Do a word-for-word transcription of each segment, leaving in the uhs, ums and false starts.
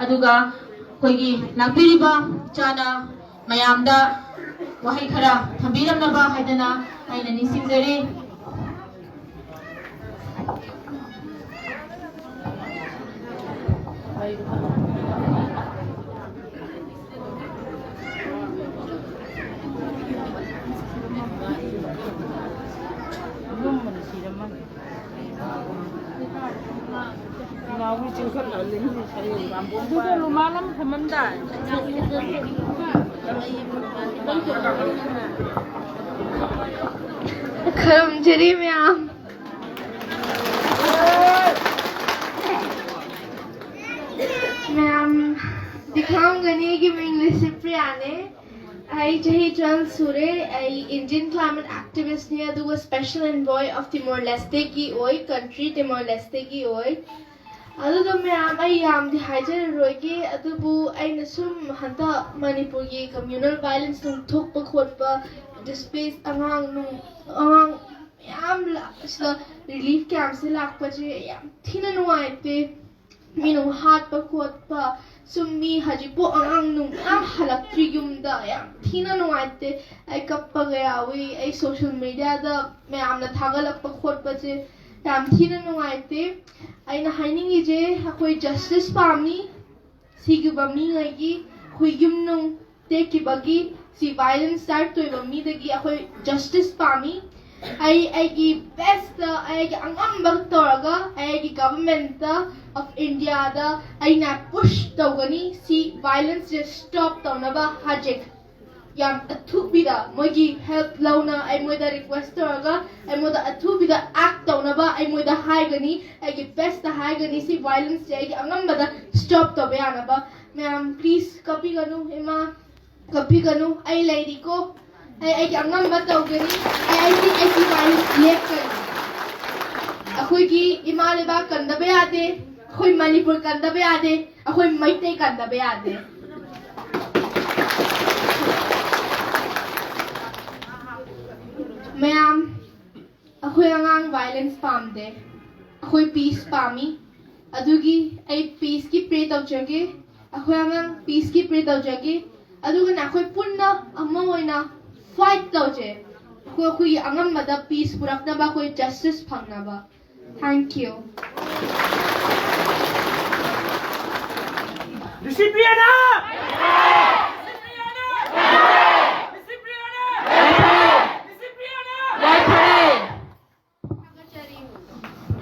ꯑꯗꯨꯒ ꯑꯩꯈꯣꯏꯒꯤ ꯂꯥꯛꯄꯤꯔꯤꯕ ꯆꯥꯅ ꯃꯌꯥꯝꯗ ꯋꯥꯍꯩ ꯈꯔ ꯊꯝꯕꯤꯔꯝꯅꯕ ꯍꯥꯏꯗꯅ ꯑꯩꯅ ꯅꯤꯡꯁꯤꯡꯖꯔꯤ꯫ ꯈꯨꯔꯨꯝꯖꯔꯤ ꯃꯌꯥꯝ꯫ ꯃꯌꯥꯝꯗꯤ ꯈꯪꯉꯝꯒꯅꯤ, ꯑꯩꯒꯤ ꯃꯤꯡ ꯂꯤꯁꯤꯄ꯭ꯔꯤꯌꯥꯅꯦ꯫ ꯑꯩ ꯆꯍꯤ ꯇ꯭ꯋꯦꯜꯐ ꯁꯨꯔꯦ꯫ ꯑꯩ Indian climate activistꯅꯦ, ꯑꯗꯨꯒ special envoy of Timor Lesteꯒꯤ ꯑꯣꯏ, country Timor Lesteꯒꯤ ꯑꯣꯏ꯫ ꯑꯗꯨꯒ ꯃꯌꯥꯝ, ꯑꯩ ꯌꯥꯝꯗꯤ ꯍꯥꯏꯖꯔꯔꯣꯏꯒꯦ, ꯑꯗꯨꯕꯨ ꯑꯩꯅ ꯁꯨꯝ ꯍꯟꯗꯛ ꯃꯅꯤꯄꯨꯔꯒꯤ communal violence ꯅꯨꯡ ꯊꯣꯛꯄ ꯈꯣꯠꯄ, displaced ꯑꯉꯥꯡ ꯅꯨꯡ, ꯑꯉꯥꯡ ꯃꯌꯥꯝ ꯂꯥꯛ-, ꯁꯤꯗ relief campꯁꯦ ꯂꯥꯛꯄꯁꯦ ꯌꯥꯝ ꯊꯤꯅ ꯅꯨꯡꯉꯥꯏꯇꯦ꯫ ꯃꯤ ꯅꯨꯡ ꯍꯥꯠꯄ ꯈꯣꯠꯄ, ꯁꯨꯝ ꯃꯤ ꯍꯧꯖꯤꯛꯄꯨ ꯑꯉꯥꯡ ꯅꯨꯡ ꯃꯌꯥꯝ ꯍꯜꯂꯛꯇ꯭ꯔꯤ ꯌꯨꯝꯗ, ꯌꯥꯝ ꯊꯤꯅ ꯅꯨꯡꯉꯥꯏꯇꯦ꯫ ꯑꯩ ꯀꯞꯄꯒ ꯌꯥꯎꯏ꯫ ꯑꯩ social mediaꯗ ꯃꯌꯥꯝꯅ ꯊꯥꯒꯠꯂꯛꯄ ꯈꯣꯠꯄꯁꯦ ꯌꯥꯝ ꯊꯤꯅ ꯅꯨꯡꯉꯥꯏꯇꯦ꯫ ꯑꯩꯅ ꯍꯥꯏꯅꯤꯡꯉꯤꯁꯦ, ꯑꯩꯈꯣꯏ justice ꯄꯥꯝꯃꯤ꯫ ꯁꯤꯈꯤꯕ ꯃꯤꯉꯩꯒꯤ, ꯑꯩꯈꯣꯏ ꯌꯨꯝ ꯅꯨꯡ ꯇꯦꯛꯈꯤꯕꯒꯤ, ꯁꯤ violence start ꯇꯧꯕ ꯃꯤꯗꯒꯤ ꯑꯩꯈꯣꯏ justice ꯄꯥꯝꯃꯤ꯫ ꯑꯩ ꯑꯩꯒꯤ best, ꯑꯩꯒꯤ ꯑꯉꯝꯕ ꯇꯧꯔꯒ ꯑꯩꯒꯤ government of Indiaꯗ ꯑꯩꯅ push ꯇꯧꯒꯅꯤ, ꯁꯤ violenceꯁꯦ stop ꯇꯧꯅꯕ ꯍꯧꯖꯤꯛ꯫ ꯌꯥꯝ ꯑꯊꯨꯕꯤꯗ ꯃꯣꯏꯒꯤ help ꯂꯧꯅ ꯑꯩ ꯃꯣꯏꯗ request ꯇꯧꯔꯒ ꯑꯩ ꯃꯣꯏꯗ ꯑꯊꯨꯕꯤꯗ act ꯇꯧꯅꯕ ꯑꯩ ꯃꯣꯏꯗ ꯍꯥꯏꯒꯅꯤ, ꯑꯩꯒꯤ bestꯇ ꯍꯥꯏꯒꯅꯤ꯫ ꯁꯤ violenceꯁꯦ ꯑꯩꯒꯤ ꯑꯉꯝꯕꯗ stop ꯇꯧꯕ ꯌꯥꯅꯕ꯫ ꯃꯌꯥꯝ please ꯀꯞꯄꯤꯒꯅꯨ, ꯏꯃꯥ ꯀꯞꯄꯤꯒꯅꯨ, ꯑꯩ ꯂꯩꯔꯤꯀꯣ꯫ ꯑꯩ ꯑꯩꯒꯤ ꯑꯉꯝꯕ ꯇꯧꯒꯅꯤ꯫ ꯑꯩ ꯑꯩꯒꯤ ꯑꯩꯒꯤ violence ꯂꯦꯞꯀꯅꯤ꯫ ꯑꯩꯈꯣꯏꯒꯤ ꯏꯃꯥ ꯂꯩꯕꯥꯛ ꯀꯟꯗꯕ ꯌꯥꯗꯦ꯫ ꯑꯩꯈꯣꯏ ꯃꯅꯤꯄꯨꯔ ꯀꯟꯗꯕ ꯌꯥꯗꯦ꯫ ꯑꯩꯈꯣꯏ ꯃꯩꯇꯩ ꯀꯟꯗꯕ ꯌꯥꯗꯦ꯫ ꯃꯌꯥꯝ, ꯑꯩꯈꯣꯏ ꯑꯉꯥꯡ violence ꯄꯥꯝꯗꯦ꯫ ꯑꯩꯈꯣꯏ peace ꯄꯥꯝꯃꯤ꯫ ꯑꯗꯨꯒꯤ ꯑꯩ ꯄꯤꯁꯀꯤ ꯄ꯭ꯔꯦ ꯇꯧꯖꯒꯦ꯫ ꯑꯩꯈꯣꯏ ꯑꯉꯥꯡ ꯄꯤꯁꯀꯤ ꯄ꯭ꯔꯦ ꯇꯧꯖꯒꯦ꯫ ꯑꯗꯨꯒꯅ ꯑꯩꯈꯣꯏ ꯄꯨꯟꯅ ꯑꯃ ꯑꯣꯏꯅ ꯐꯥꯏꯠ ꯇꯧꯁꯦ꯫ ꯑꯩꯈꯣꯏ ꯑꯩꯈꯣꯏꯒꯤ ꯑꯉꯝꯕꯗ ꯄꯤꯁ ꯄꯨꯔꯛꯅꯕ, ꯑꯩꯈꯣꯏ ꯖꯁꯇꯤꯁ ꯐꯪꯅꯕ꯫ Thank you. ꯂꯤꯁꯤꯄ꯭ꯔꯤꯌꯥꯅ!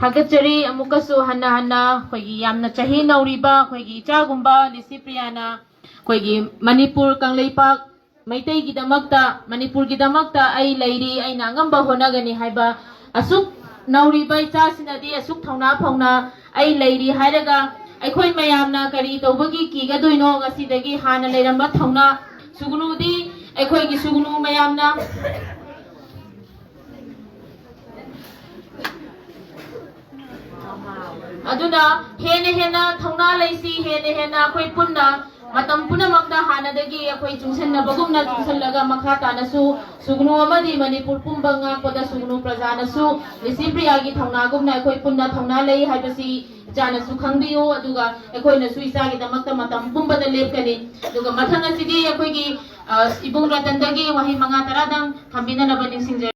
ꯊꯥꯒꯠꯆꯔꯤ꯫ ꯑꯃꯨꯛꯀꯁꯨ ꯍꯟꯅ ꯍꯟꯅ ꯑꯩꯈꯣꯏꯒꯤ ꯌꯥꯝꯅ ꯆꯍꯤ ꯅꯧꯔꯤꯕ ꯑꯩꯈꯣꯏꯒꯤ ꯏꯆꯥꯒꯨꯝꯕ ꯂꯤꯁꯤꯄ꯭ꯔꯤꯌꯥꯅ ꯑꯩꯈꯣꯏꯒꯤ ꯃꯅꯤꯄꯨꯔ ꯀꯪꯂꯩꯄꯥꯛ ꯃꯩꯇꯩꯒꯤꯗꯃꯛꯇ, ꯃꯅꯤꯄꯨꯔꯒꯤꯗꯃꯛꯇ ꯑꯩ ꯂꯩꯔꯤ, ꯑꯩꯅ ꯑꯉꯝꯕ ꯍꯣꯠꯅꯒꯅꯤ ꯍꯥꯏꯕ ꯑꯁꯨꯛ ꯅꯧꯔꯤꯕ ꯏꯆꯥꯁꯤꯅꯗꯤ ꯑꯁꯨꯛ ꯊꯧꯅꯥ ꯐꯧꯅ ꯑꯩ ꯂꯩꯔꯤ ꯍꯥꯏꯔꯒ ꯑꯩꯈꯣꯏ ꯃꯌꯥꯝꯅ ꯀꯔꯤ ꯇꯧꯕꯒꯤ ꯀꯤꯒꯗꯣꯏꯅꯣ? ꯉꯁꯤꯗꯒꯤ ꯍꯥꯟꯅ ꯂꯩꯔꯝꯕ ꯊꯧꯅꯥ ꯁꯨꯒꯅꯨꯗꯤ ꯑꯩꯈꯣꯏꯒꯤ ꯁꯨꯒꯅꯨ ꯃꯌꯥꯝꯅ꯫ ꯑꯗꯨꯅ ꯍꯦꯟꯅ ꯍꯦꯟꯅ ꯊꯧꯅꯥ ꯂꯩꯁꯤ, ꯍꯦꯟꯅ ꯍꯦꯟꯅ ꯑꯩꯈꯣꯏ ꯄꯨꯟꯅ ꯃꯇꯝ ꯄꯨꯝꯅꯃꯛꯇ ꯍꯥꯟꯅꯗꯒꯤ ꯑꯩꯈꯣꯏ ꯆꯨꯡꯁꯤꯟꯅꯕꯒꯨꯝꯅ ꯆꯨꯡꯁꯤꯜꯂꯒ ꯃꯈꯥ ꯇꯥꯅꯁꯨ ꯁꯨꯒꯅꯨ ꯑꯃꯗꯤ ꯃꯅꯤꯄꯨꯔ ꯄꯨꯝꯕ ꯉꯥꯛꯄꯗ ꯁꯨꯒꯅꯨ ꯄ꯭ꯔꯖꯥꯅꯁꯨ ꯂꯤꯁꯤꯄ꯭ꯔꯤꯌꯥꯒꯤ ꯊꯧꯅꯥꯒꯨꯝꯅ ꯑꯩꯈꯣꯏ ꯄꯨꯟꯅ ꯊꯧꯅꯥ ꯂꯩ ꯍꯥꯏꯕꯁꯤ ꯏꯆꯥꯅꯁꯨ ꯈꯪꯕꯤꯌꯨ꯫ ꯑꯗꯨꯒ ꯑꯩꯈꯣꯏꯅꯁꯨ ꯏꯆꯥꯒꯤꯗꯃꯛꯇ ꯃꯇꯝ ꯄꯨꯝꯕꯗ ꯂꯦꯞꯀꯅꯤ꯫ ꯑꯗꯨꯒ ꯃꯊꯪ ꯑꯁꯤꯗꯤ ꯑꯩꯈꯣꯏꯒꯤ, ꯑ, ꯏꯕꯨꯡ ꯔꯇꯟꯗꯒꯤ ꯋꯥꯍꯩ ꯃꯉꯥ ꯇꯔꯥꯗꯪ ꯊꯝꯕꯤꯅꯅꯕ ꯅꯤꯡꯁꯤꯡꯖꯔꯤ꯫